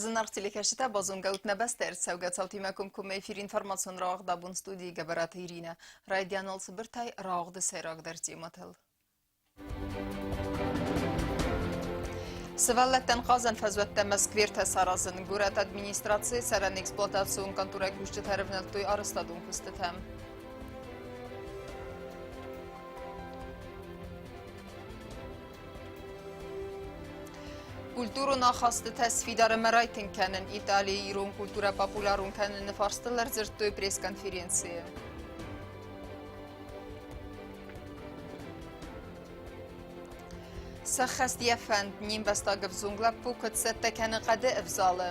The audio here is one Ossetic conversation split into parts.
Зынаргъ телекӕсджытӕ, базонгӕ ут нӕ бӕстӕ ӕрцӕугӕ цаутимӕ комкоммӕ эфир информацион рауагъд абон студийы Гӕбӕраты Иринӕ. Райдианыл цыбыртӕй рауагъды сӕйрагдӕр темӕтыл. Сывӕллӕттӕн хъазӕн фӕзуӕттӕ Москвертӕ саразын. Горӕты администрацийы цӕрӕн эксплуатацион конторӕйы кусджытӕ ӕрывнӕлдтой арӕзтадон куыстытӕм. Культурон ахастытӕ сфидар ӕмӕ райтынг кӕнын Италийы ирон культурӕ популярон кӕныны фарстыл ӕрдзырдтой пресс-конференцийы. Сӕххӕст йӕ фӕнд, не мбӕстаг ӕвзонг лӕппу куыд цӕттӕ кӕны хъӕды ӕвзалы.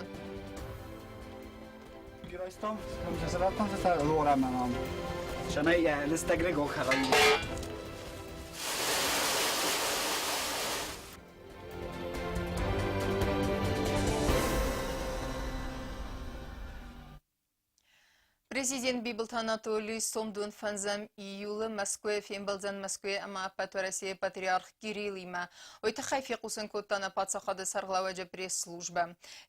Президент Бибылты Анатолий сомдон фӕндзӕм июлы Мӕскуыйы фембӕлдзӕн Мӕскуыйы ӕмӕ ӕппӕт Уӕрӕсейы патриарх Кириллимӕ. Уый тыххӕй фехъусын кодта нӕ паддзахады сӕргълӕууӕджы пресс-службӕ.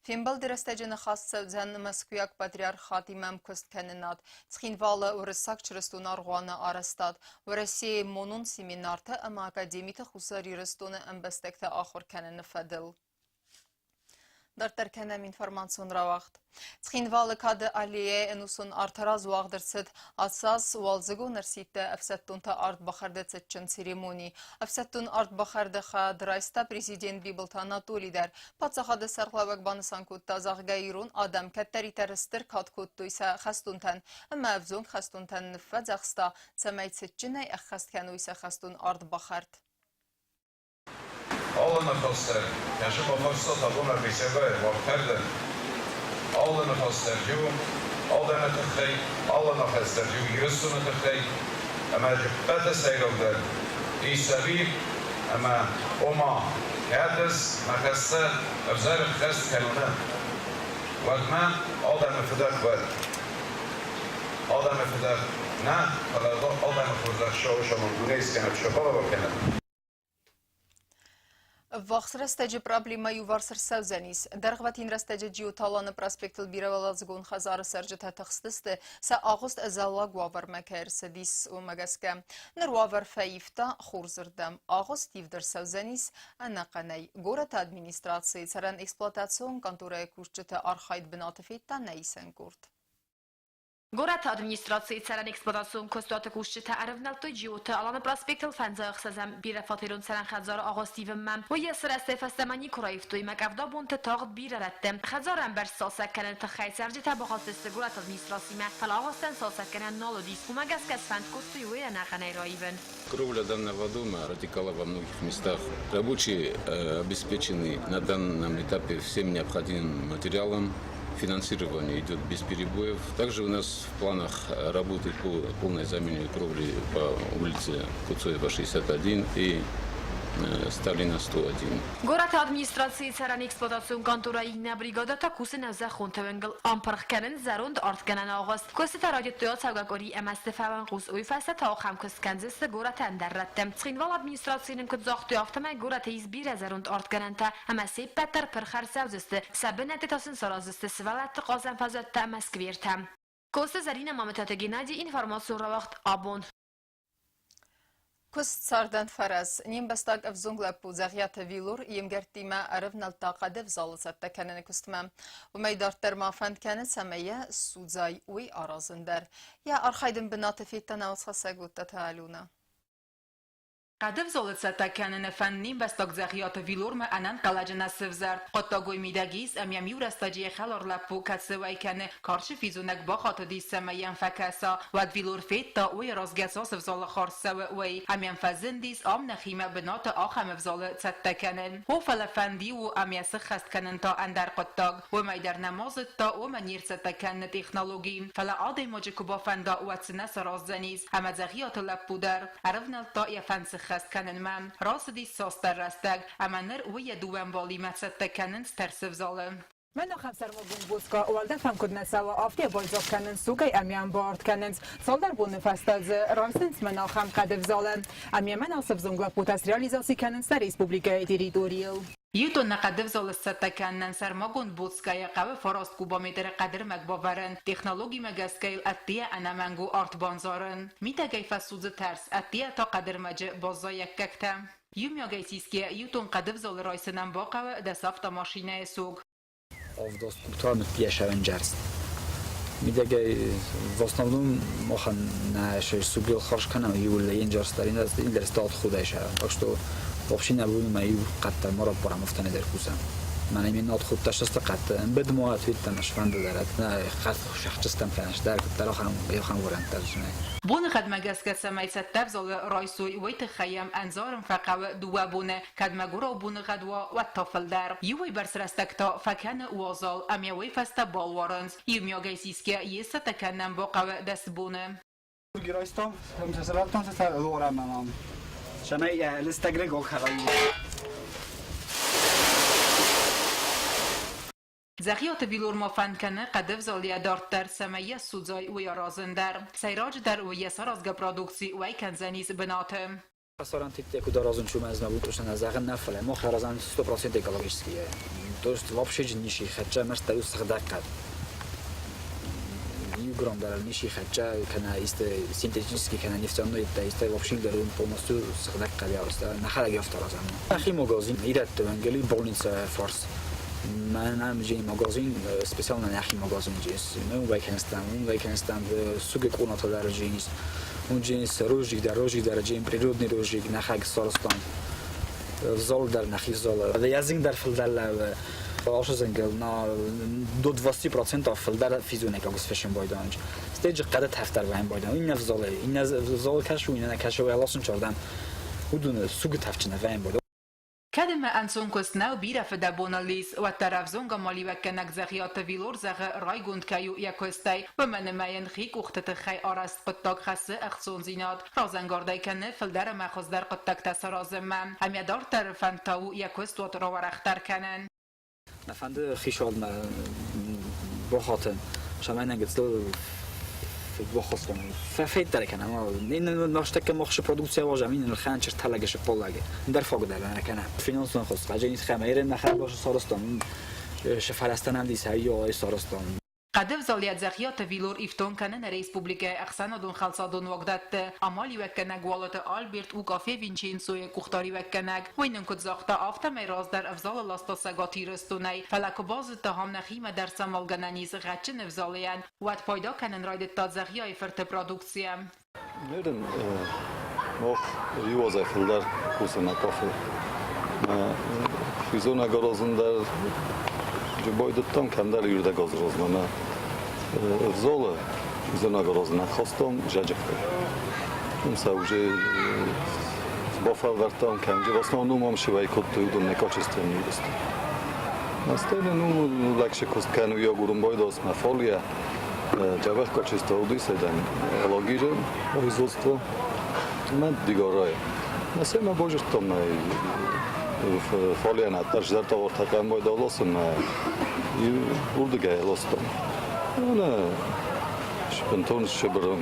Фембӕлды рӕстӕджы ныхас цӕудзӕн Мӕскуыйаг патриархатимӕ ӕмкуысткӕнынад, Цхинвалы Уырыссаг чырыстон аргъуаны арӕзтад, Уӕрӕсейы монон семинартӕ ӕмӕ академиты Хуссар Ирыстоны ӕмбӕстӕгты ахуыр кӕныны фӕдыл. Дарддӕр кӕнӕм информацион рауагъд. Цхинвалы кады аллеяйы ӕнусон артараз уагъд ӕрцыд ацы аз уалдзыгон ӕрсидты ӕфсӕддонты артбахӕрды цытджын церемони. Ӕфсӕддон артбахӕрды хайад райста президент Бибылты Анатолий дӕр. Паддзахады сӕргълӕууӕг банысан кодта, зӕгъгӕ, ирон адӕм кӕддӕриддӕр стыр кад кодтой сӕ хӕстонтӕн ӕмӕ ӕвзонг хӕстонтӕн ныффӕдзӕхста, цӕмӕй цытджынӕй ӕххӕст кӕной сӕ хӕстон артбахӕрд. Алы ныхас дӕр, кӕсы бафарста табон ӕрбисӕгӕй уагътӕрдӕн. Алы ныхас дӕр иу адӕмы тыххӕй, алы ныхас дӕр иу Ирыстоны тыххӕй, ӕмӕ ӕппӕты сӕйрагдӕр исӕви ӕмӕ ома кӕд ӕз мӕ хӕстӕ ӕвзӕр ӕххӕст кӕнон, уӕдмӕ адӕмы фыдӕх уӕд. Адӕмы фыдӕх нӕ, фӕлӕ адӕмы хорзӕх сауысамон дунейы скӕнӕг сӕ кӕнӕд. Ӕввахс рӕстӕджы проблемӕ иуварс ӕрцӕудзӕнис. Дӕргъвӕтин рӕстӕджы Джиоталаны проспектыл бирӕуӕладзыгон хӕдзары цӕрджытӕ тыхстысты, сӕ агъуыст ӕдзӕллаг уавӕрмӕ кӕй ӕрцыдис, уымӕ гӕсгӕ. Ныр уавӕр фӕивта хорзырдӕм. Агъуыст ивд ӕрцӕудзӕнис ӕнӕхъӕнӕй. Горӕты администрацийы цӕрӕн-эксплуатацион конторӕйы кусджыты архайд бынаты федта нӕ исӕн къорд. Горӕты администрацийы цӕрӕн-эксплуатацион куыстуаты кусджытӕ ӕрӕвнӕлдтой Джиоты Аланы проспектыл фӕндзайӕхсӕзӕм бирӕфатерон цӕрӕн хӕдзары агъуыст ивынмӕ. Уый йӕ сырӕзтӕй фӕстӕмӕ никуы раивтой ӕмӕ къӕвда бонты тагъд бирӕ рӕтты. Хӕдзар ӕмбӕрц цалцӕг кӕныны тыххӕй цӕрджытӕ бахатдзысты горӕты администрацимӕ, фӕлӕ агъуыстӕн цалцӕггӕнӕн нал уыдис, уымӕ гӕсгӕ сфӕнд кодтой уый ӕнӕхъӕнӕй раивын. Кровля данного дома протекала во многих местах. Рабочие обеспечены на данном этапе всем необходимым материалом. Финансирование идет без перебоев. Также у нас в планах работы по полной замене кровли по улице Куцоева, 61 и Сталина, 101. Горӕты администрацийы цӕрӕн-эксплуатацион конторӕйы иннӕ бригадӕтӕ кусы нӕузӕххон тӕвӕнгыл. Ам пырх кӕнынц зӕронд артгӕнӕн агъуыст. Куыстытӕ райдыдтой ацӕугӕ къуыри ӕмӕ сты фӕуӕнхъус, уый фӕстӕ та ахӕм куыст кӕндзысты горӕты ӕндӕр рӕтты. Цхинвалы администрацийы нын куыд загътой, афтӕмӕй горӕты ис бирӕ зӕронд артгӕнӕнтӕ ӕмӕ се ппӕт дӕр пырх ӕрцӕудзысты, сӕ бынӕтты та сын сараздзысты сывӕллӕтты хъазӕн фӕзуӕттӕ ӕмӕ сквертӕ. Коцты Зӕринӕ, Мамытаты Геннадий, информацион рауагъд «Абон». Куыст цардӕн фӕрӕз. Не мбӕстаг ӕвзонг лӕппу Дзӕгъиаты Вилор йе мгӕрттимӕ ӕрӕвнӕлдта хъӕды ӕвзалы цӕттӕ кӕныны куыстмӕ. Уымӕй дарддӕр ма фӕнд кӕны, цӕмӕй йӕ ссудзай, уый аразын дӕр. Йӕ архайд ын бынаты федта науцхӕссӕг Оттаты Алюна. Хъӕды ӕвзалы цӕттӕ кӕныны фӕнд не мбӕстаг Дзӕгъиаты Вилормӕ ӕнӕнхъӕлӕджы нӕ сывзӕрд. Хъуыддагой мидӕг ис ӕмӕ йӕм иу рӕстӕджы йӕ хӕлар лӕппу, кӕцы уӕй кӕны, карчы физонӕг бахатыдис, цӕмӕй йӕм фӕкӕса. Уӕд Вилор федта, уый аразгӕ цас ӕвзалы хардз цӕуы, уый. Ӕмӕ йӕм фӕзындис, ам нӕхимӕ бынаты ахӕм ӕвзалы цӕттӕ кӕнын. О, фӕлӕ фӕнд иу у ӕмӕ сыххӕст кӕнын та ӕндӕр хъуыддаг. Уымӕй дӕр нӕма зыдта, уымӕн не рцӕттӕ кӕныны технологи. Фӕлӕ адӕймаджы куы бафӕнда, уӕд цы нӕ сараздзӕнис. Ӕмӕ Дзӕгъиаты лӕппу дӕр ӕрӕвнӕлдта йӕ фӕнд сыххӕст кӕнынмӕ. Рацыдис цасдӕр рӕстӕг, ӕмӕ ныр уый йӕ дыууӕ ӕмбалимӕ цӕттӕ кӕнынц тӕрсы ӕвзалы. Мӕн ахӕм сӕрмагонд боцкъа уӕлдӕфӕн куыд нӕ цӕуа, афтӕ байдзаг кӕнынц сугӕй ӕмӕ ӕмбард кӕнынц. Цалдӕр боны фӕстӕ дзы райсынц мӕн ахӕм хъӕды ӕвзалы. Ӕмӕ мӕн ацы ӕвзонг лӕппутӕ среализаци кӕнынц нӕ республикӕйы территорийыл. Иу тоннӕ хъӕдывзалы сцӕттӕ кӕнынӕн сӕрмагонд боцкъайӕ хъӕуы 9 кубометры хъӕдырмӕг бавӕрын, технологимӕ гӕсгӕ йыл ӕддейӕ ӕнӕмӕнг у арт бандзарын. Мидӕгӕй фӕсудзы тӕрс, ӕддейӕ та хъӕдырмӕджы баззайӕггӕгтӕ. Иумиагӕй сисгӕйӕ иу тонн хъӕдывзалы райсынӕн бахъӕуы дӕс автомашинӕйы суг. Авдост пьесӕвӕнджӕрст. Мидӕгӕй в основном махӕн нӕ сугил хорз кӕнӕм иуыл енджӕрстдӕр, индӕр сталт худӕй сӕ. Так что вообще нӕ буду мӕ иу хъӕдтӕ мораппарам афтӕ дӕр кусӕм. Мӕнӕ ме над худтӕ сысты хъӕдты ӕмбыд мо ответтӕн ӕсфӕнды дӕр нӕ хъӕд сӕхчыстӕм кӕнӕс дӕр куыддӕр ахӕм ахӕм варианттӕ зынӕй. Боныгъӕдмӕ гӕсгӕ цӕмӕй цӕттӕ взалы райсой, уый тыххӕй йӕм ӕндзарын фӕхъӕуы дыууӕ боны. Кӕд мӕгуырау боныгъӕд уа, уӕд та фылдӕр. Иуӕй бӕрц рӕстӕг та фӕкӕны уазал, ӕмӕ уый фӕстӕ балуарынц. Иумиагӕй сисгӕ йе цӕттӕ кӕнынӕн бахъӕуы 10 боны. Дзӕгъиаты Вилор ма фӕнд кӕны хъӕдӕвзалыйӕ дарддӕр, цӕмӕй йӕ ссудзай, уый аразын дӕр. Сӕйраджыдӕр у йӕ саразгӕ продукци уӕй кӕндзӕнис бынаты. Ресторантите куыд аразын чумӕ знавутушна нӕ зӕгъын нӕ, фӕлӕ мах аразӕм 100% экологические. То есть вообще ничи хӕццӕ мӕрдтӕ у сыгъдӕг хъӕд. Иу грамм дӕр ничи хӕццӕ кӕнӕ исты синтетический кӕнӕ нефтяной исты вообще дӕр полностью сыгъдӕг хъӕд нӕхӕдӕг афтӕ аразӕм. Нӕхи магазин ирӕтты Венгерийы больница фарс. Мӕнӕ же магазин специально нӕхи магазин есть. Мы уым кӕнстам, уым кӕнстам суги къонатӕ дӕр есть. Унджинс рожик дӕр, рожик дӕр, джин природный рожик, нӕхӕг сарыстан. Зал дӕр нӕхи зал. Язык дӕр фылдӕр лӕууы. Ашызынгыл на до 20% фылдӕр физонӕг агуысфӕсен байданч. Стейджы хъӕды тӕфдӕр вӕйын байдан. Иннӕ взалы, иннӕ залы кӕсы, иннӕ нӕ кӕсы, уӕласын чардӕм. Уыдоны сугы тӕфджыны вӕйын байдан. Кӕд ӕмӕ ӕнцон куыст нӕу бирӕ фыдӕбоныл ис, уӕддӕр ӕвзонг амалиуӕггӕнӕг Дзӕгъиаты Вилор зӕгъы, райгонд кӕй у йӕ куыстӕй, уымӕн ӕмӕ йын хи къухты тыххӕй арӕзт хъуыддаг хӕссы ӕхцондзинад, разӕнгардӕй кӕны фылдӕр ӕмӕ хуыздӕр хъуыддӕгтӕ саразынмӕ. Ӕмӕ дарддӕры фӕнд та у йӕ куыстуат рауӕрӕхдӕр кӕнын. Мӕ фӕнды хицауадмӕ бахатын, цӕмӕй гыццыл баххуыс кӕнын. Фӕфейддӕр кӕнӕм. Ныртӕккӕ махсы продукцийӕ уазӕм, ин хӕнчыр тӕлӕгысы поллаги. Ӕндӕр фаг дӕр нӕ кӕнӕ. Финансон хос, хъаджени схӕмӕ, ерен нӕ хӕрбасы сарӕзтам, сӕ фӕрӕзтӕн ӕмдис ӕй сарӕзтам. Хъӕдӕвзалыйӕ Дзӕгъиаты Вилор ифтонг кӕны нӕ республикӕйы ӕхсӕнадон хӕлцадон уагдӕтты. Амалиуӕггӕнӕг Уалыты Альберт у кафе Винченцойы къухдариуӕггӕнӕг. Уый нын куыд загъта, афтӕмӕй раздӕр ӕвзалы ласта Цӕгат Ирыстонӕй, фӕлӕ куы базыдта, ам нӕхимӕ дӕр самалгӕнӕн ис гъӕдджын ӕвзалыйӕн, уӕд пайда кӕнын райдыдта Дзӕгъиайы фырты продукцийӕ. Ныр мах иуазӕй фылдӕр кусӕм кафе. Физонӕг аразын дӕр байдыдтам, кӕмдӕр иурдӕг аз размӕ мӕ залы физонӕг аразын ӕрхастам зӕджыхтӕй. Уым сӕ уже бафӕлвӕрдтам, кӕмджы в основном ам сывӕй кодтой, уыдон некачественный уыдысты. Настӕй ну, легче куыст кӕны агурын байдас мӕ фолия. Дзӕбӕх качество уыдисӕдӕн Алагиры производство мӕ Дигорайы. Мӕ базыдтон мӕ фолианат дӕр зӕрдӕвӕрдтӕ кӕм байдалосын мӕ уырдыгӕй ластон. Ӕнӕ бынтон сыбыры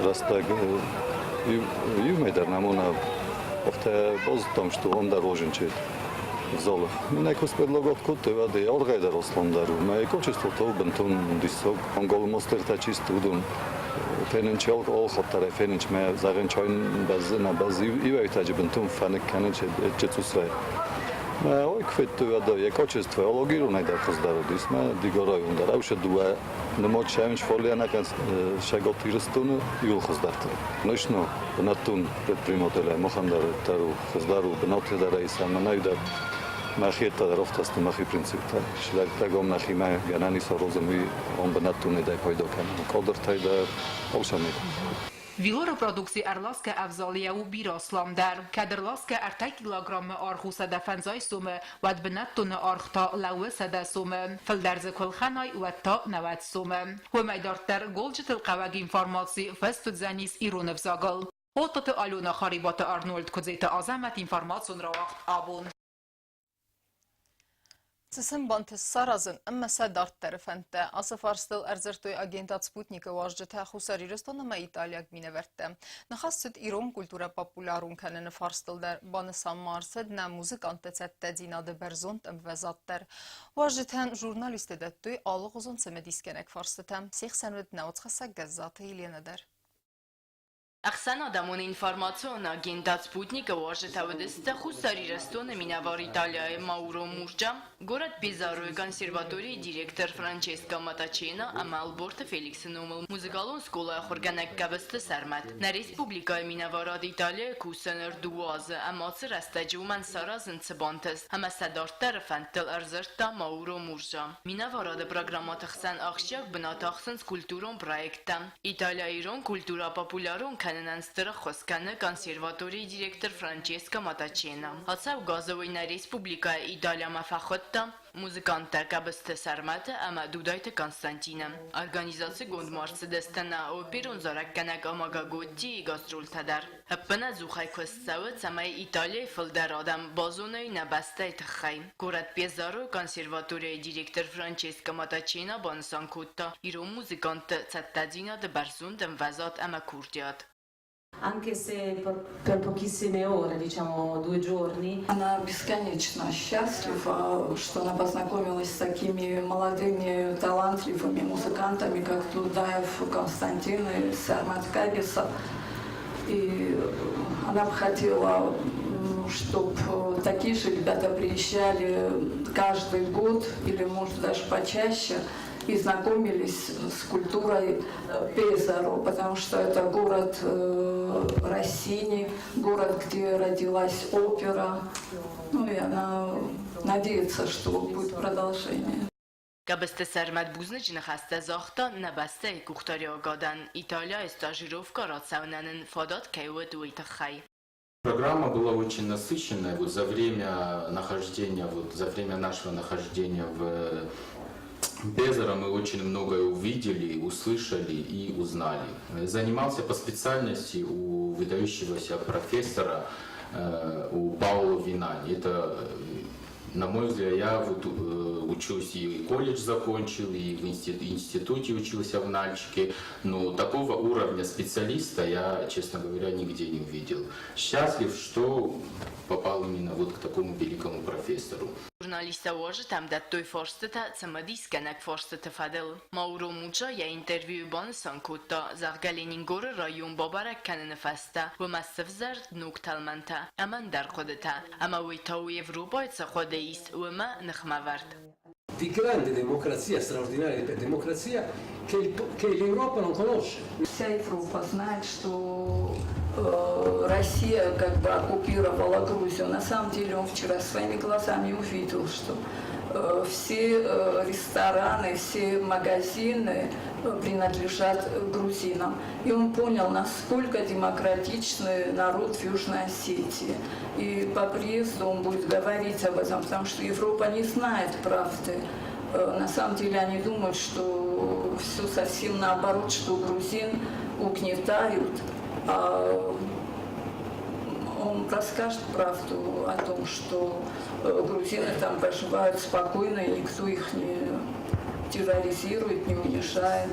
рӕстӕг иумӕ дӕр нӕм афтӕ базыдтам, что он дорожен чет. Залы. Менә куыст предлагать кодтой, уӕд аргъӕй дӕр асламдӕр у. Мӕ качество та бынтон диссаг. Анголы чисто уыдон фенынч алхаттарӕй фенынч мӕ зӕгъын чайн бӕззы нӕ бӕззы иуӕйтаджы бынтон фӕнык кӕнын чецусвӕй. Мӕ ой куы федтой, уӕд йӕ качество алагиронӕй дӕр хуыздӕр уыдис. Мӕ Дигорайон дӕр. Ӕвсе дыууӕ нымад сӕвынч фаллианӕгӕн Цӕгат Ирыстоны иуыл хуыздӕртӕ. Точно бынӕттон предпринимателӕй махӕн дӕр дӕр у хуыздӕр у бынаты дӕр ӕй сӕмӕнӕй дӕр мӕхи дӕр ӕфтӕсты мӕхи принциптӕ. Силӕгтӕгом нӕхимӕ гӕнӕн ис аразын, уый ам бынӕттонӕй дӕр пайда кӕнын. Кадртӕй дӕр алцӕмӕй. Вилоры продукци ӕрласгӕ ӕвзалыйӕ у бирӕ асламдӕр. Кӕд ӕрласгӕ 3 килограммы аргъ у 150 сомы, уӕд бынӕттоны аргъ та лӕууы 100 сомы. Фылдӕр дзы куы ӕлхӕнай, уӕд та 90 сомы. Уымӕй дарддӕр голджытыл хъӕуӕг информаци фыст уыдзӕнис ирон ӕвзагыл. Оттоты Алена, Харибаты Арнольд, Куыдзеты Азӕмӕт, информацион рауагъд «Абон». Цы сын бантыст саразын ӕмӕ сӕ дарддӕры фӕндтӕ? Ацы фарстыл ӕрдзырдтой агентад «Спутник»-ы уазджытӕ Хуссар Ирыстон ӕмӕ италиаг минӕвӕрттӕ. Ныхас цыд ирон культурӕ популярон кӕныны фарстыл дӕр. Банысан ма ӕрцыд нӕ музыкантты цӕттӕдзинады бӕрзонд ӕмвӕзад дӕр. Уазджытӕн журналисттӕ дӕттой алыгъуызон цымыдисгӕнӕг фарстытӕ. Се хсӕн уыд нӕ уацхӕссӕг Гӕззаты Еленӕ дӕр. Ӕхсӕнадӕмон информацион агентад «Спутник»-ы уазджытӕ уыдысты Хуссар Ирыстоны минӕвар Италияйы Мауро Мурджа, горӕт Пезаройы консерваторийы директор Франческо Матачено ӕмӕ Ӕлборты Феликсы номыл музыкалон скъолайы ахуыргӕнӕг Гӕбысты Сӕрмӕт. Нӕ республикӕйы минӕварад Италияйы кусы ныр дыууӕ азы ӕмӕ ацы рӕстӕджы уымӕн саразын цы бантыст ӕмӕ сӕ дарддӕры фӕндтыл ӕрдзырдта Мауро Мурджа. Минӕварады программӕты хсӕн ахсджиаг бынат ахсынц культурон проекттӕ. Италия ирон культурӕ популярон кӕнынӕн стыр ӕххуыс кӕны консерваторийы директор Франческо Матачена. Ацӕугӕ дзы уый нӕ республикӕйы Италиямӕ фӕхуыдта музыканттӕ Къӕбысты Сӕрмӕты ӕмӕ Дудайты Константины. Организацигонд ма ӕрцыдысты нӕ оперон зарӕггӕнӕг Амага Готтийы гастрольтӕ дӕр. Ӕппынӕдзухӕй куыст цӕуы, цӕмӕй Италийы фылдӕр адӕм базоной нӕ бӕстӕйы тыххӕй. Горӕт Пезаро консерваторийы директор Франческо Матачена банысан кодта ирон музыкантты цӕттӕдзинады бӕрзонд ӕмвӕзад ӕмӕ курдиат. Anche se per pochissime ore, diciamo 2 giorni. Она бесконечно счастлива, что она познакомилась с такими молодыми, талантливыми музыкантами, как Дудаев Константин и Сармат Кабисов. И она бы хотела, чтобы такие же ребята приезжали каждый год или, может, даже почаще и знакомились с культурой Пезаро, потому что это город Россини, город, где родилась опера. Ну и она надеется, что будет продолжение. Габысты Сӕрмӕт бузныджы ныхӕстӕ загъта нӕ бӕстӕйы къухдариуӕгадӕн, Италияйы стажировкӕ рацӕуынӕн ын фадат кӕй уыд, уый тыххӕй. Программа была очень насыщенная. Вот за время нахождения, вот за время нашего нахождения в Пезаро мы очень многое увидели, услышали и узнали. Занимался по специальности у выдающегося профессора, у Паула Винани. Это, на мой взгляд, я вот учусь и колледж закончил, и в институте учился в Нальчике, но такого уровня специалиста я, честно говоря, нигде не увидел. Счастлив, что попал именно вот к такому великому профессору. Журналисттӕ уазджытӕм дӕттой фарстытӕ цымыдисгӕнӕг фарстыты фӕдыл. Мауро Муджа йӕ интервьюйы банысан кодта, зӕгъгӕ Ленингоры район бабӕрӕг кӕныны фӕстӕ уымӕ сывзӕрд ног тӕлмӕнтӕ ӕмӕ ӕндӕр хъуыдытӕ, ӕмӕ уый та у Европӕйы цы хъуыды ис, уымӕ ныхмӕвӕрд. Di grande democrazia, straordinaria democrazia, che l'Europa non conosce. Вся Европа знает, что Россия как бы оккупировала Грузию. На самом деле он вчера своими глазами увидел, что все рестораны, все магазины принадлежат грузинам. И он понял, насколько демократичный народ в Южной Осетии. И по приезду он будет говорить об этом, потому что Европа не знает правды. На самом деле они думают, что все совсем наоборот, что грузин угнетают. А он расскажет правду о том, что грузины там проживают спокойно, и никто их не терроризирует, не унижает,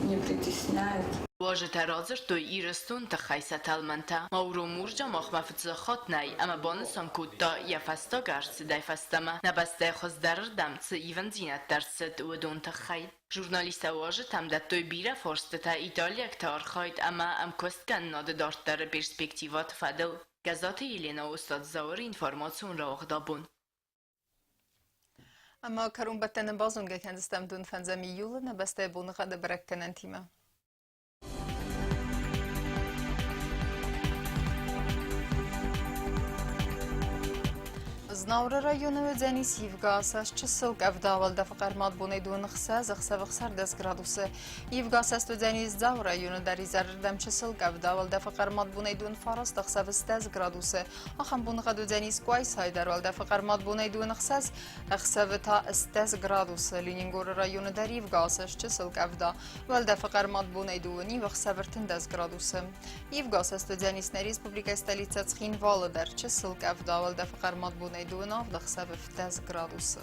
не притесняет. Уазджытӕ радзырдтой Ирыстоны тыххӕй сӕ тӕлмӕнтӕ. Мауро Мурджа махмӕ фыццаг хатт нӕй ӕмӕ банысан кодта, йӕ фӕстаг ӕрцыдӕй фӕстӕмӕ нӕ бӕстӕйы хуыздӕрырдӕм цы ивындзинӕдтӕ ӕрцыд, уыдон тыххӕй. Журналисттӕ уазджытӕм дӕттой бирӕ фарстытӕ италиӕгты архайд ӕмӕ ӕмкуысткӕнынады дарддӕры перспективӕты фӕдыл. Гӕззаты Еленӕ Остъаты Зауыры информацион рауагъд абон. Ӕмӕ кӕронбӕттӕны базонгӕ кӕндзыстӕм дун фӕндзӕм июлы нӕ бӕстӕйы боныгъӕды бӕрӕггӕнӕнтимӕ. Знауыры районы уыдзӕнис ивгӕ асӕст чысыл къӕвда уӕлдӕфы хъӕрмад бонӕй доны хсӕз, ӕхсӕвы 16 градусы. Ивгӕ асӕст уыдзӕнис Дзауы районы дӕр изӕрырдӕм чысыл къӕвда уӕлдӕфы хъӕрмад бонӕй дон 9, ӕхсӕвы 10 градусы. Ахӕм боныгъӕд уыдзӕнис Къуайсайы дӕр уӕлдӕфы хъӕрмад бонӕй дон 6, ӕхсӕвы та 10 градусы. Ленингоры районы дӕр ивгӕ асӕст чысыл къӕвда уӕлдӕфы хъӕрмад бонӕй дыууын ив, ӕхсӕвы 13 градусы. Ивгӕ асӕст уыдзӕнис нӕ республикӕйы столицӕ Цхинвалы дӕр чысыл къӕвда уӕлдӕфы хъӕрмад бонӕй дыууын авд, ӕхсӕвы 10 градусы.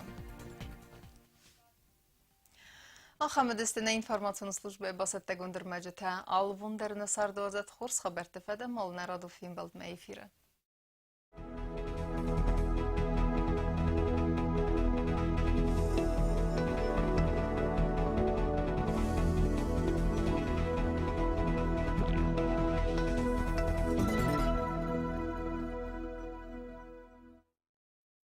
Ахӕм уыдысты нӕ информацион службӕйы бацӕттӕгонд ӕрмӕджытӕ. Алы бон дӕр нӕ царды уадзӕд хорз хабӕртты фӕдӕмӕл нӕ радон фембӕлдмӕ эфиры.